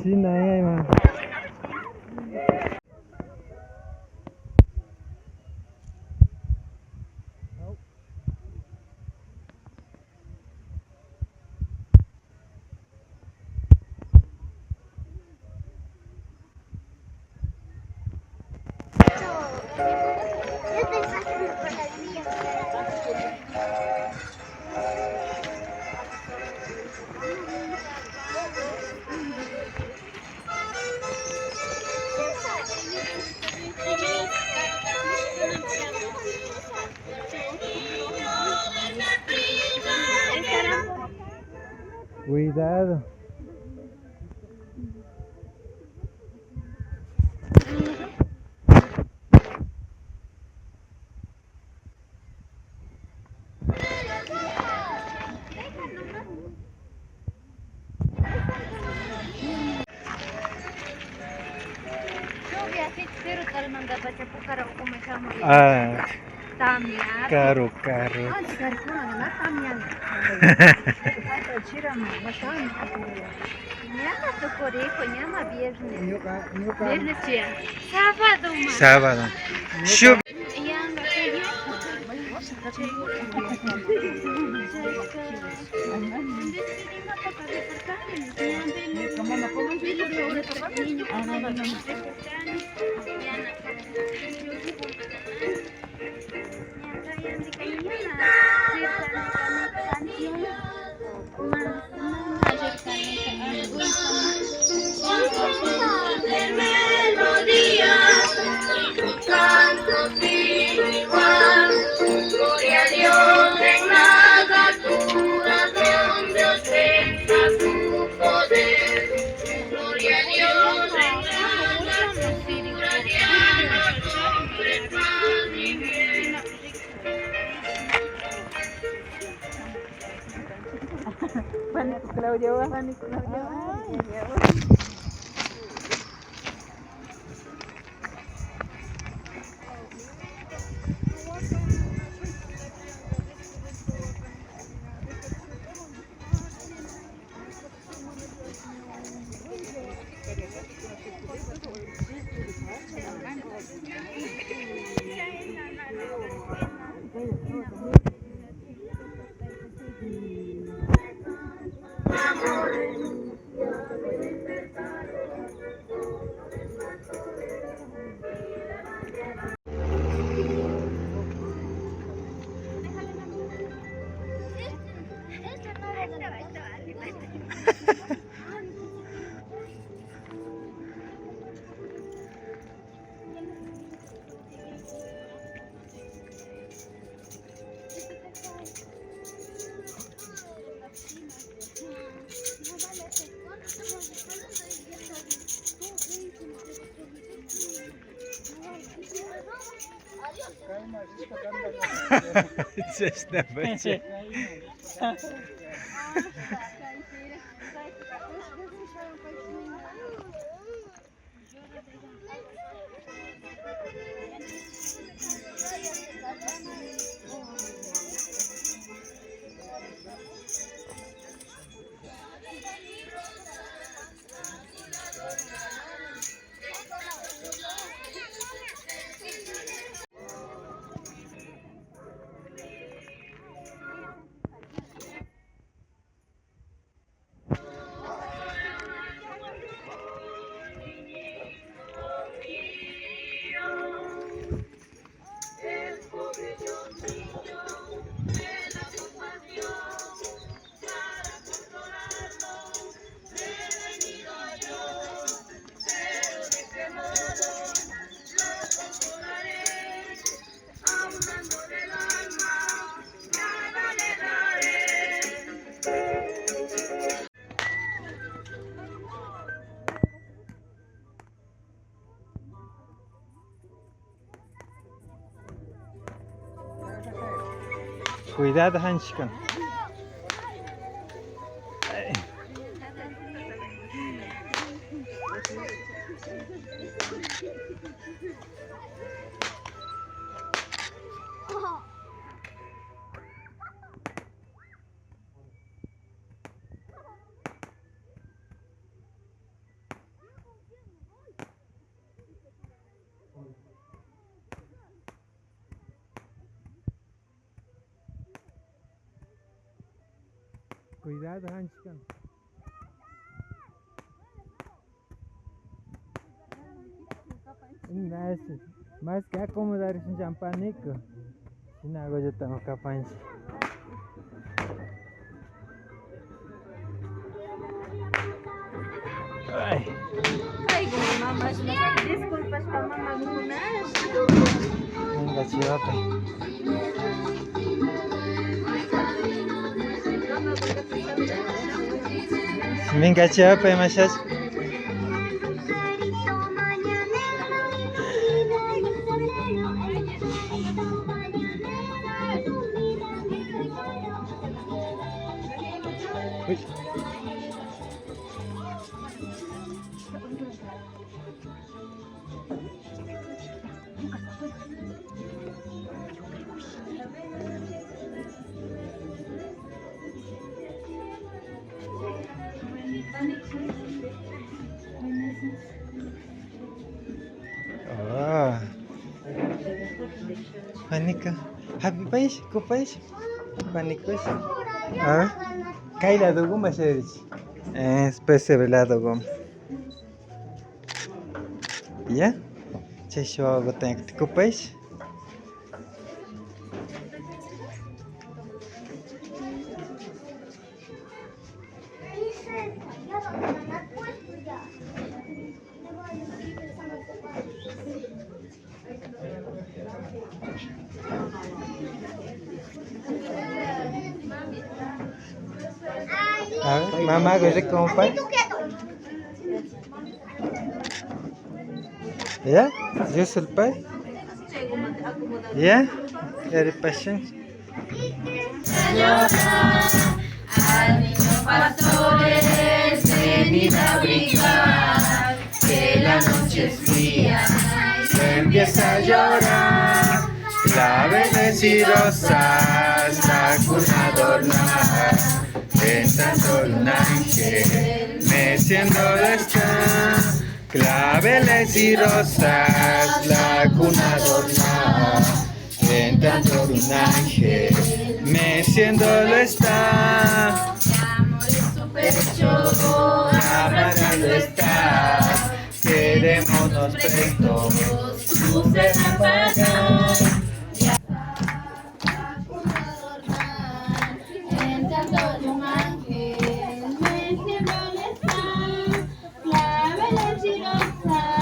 Shina ima. Yo estoy pasando por las vías. Cuidado. Ah, caro, caro. Sábado. Shu. De melodía, tu canto sin igual. Gloria a Dios en las alturas donde ostenta su poder. Gloria a Dios en las alturas y a los hombres paz y bien. Chashna pacha. El pobre niño me da compasión, para consolarlo he venido yo, pero de qué modo lo consolaré, ahogándole el alma, nada le daré. Cuidado, Hanshkan. Cuidado, Hanchikan. Más que acomodar un champanico. Sin hago yo tengo capancha. Ay. Ay, mamá, disculpas, mamá, Venga, chivapa. Venga, chivapa, machas. Uy. Oh. Panika. Happy pais, kupais. Panikos. A ver. Kay lado goma se Es pesebre lado goma. ¿Ya? Che yo hago tengo kupais. A ver, mamá, ¿cómo pa? ¿Ya? ¿Yo soy el pai? ¿Ya? ¿Eres pasión? Al niño pastores, venid a abrigar, que la noche es fría. Empieza a llorar, claveles y rosas, la cuna adornar. En tanto un ángel meciéndolo está, claveles y rosas, la cuna adornar. En tanto un ángel meciéndolo está. Amor en su pecho, Abrazando está, quedémonos presto. Su cena pagar. En tanto de un ángel, meciéndole está, claveles y rosas.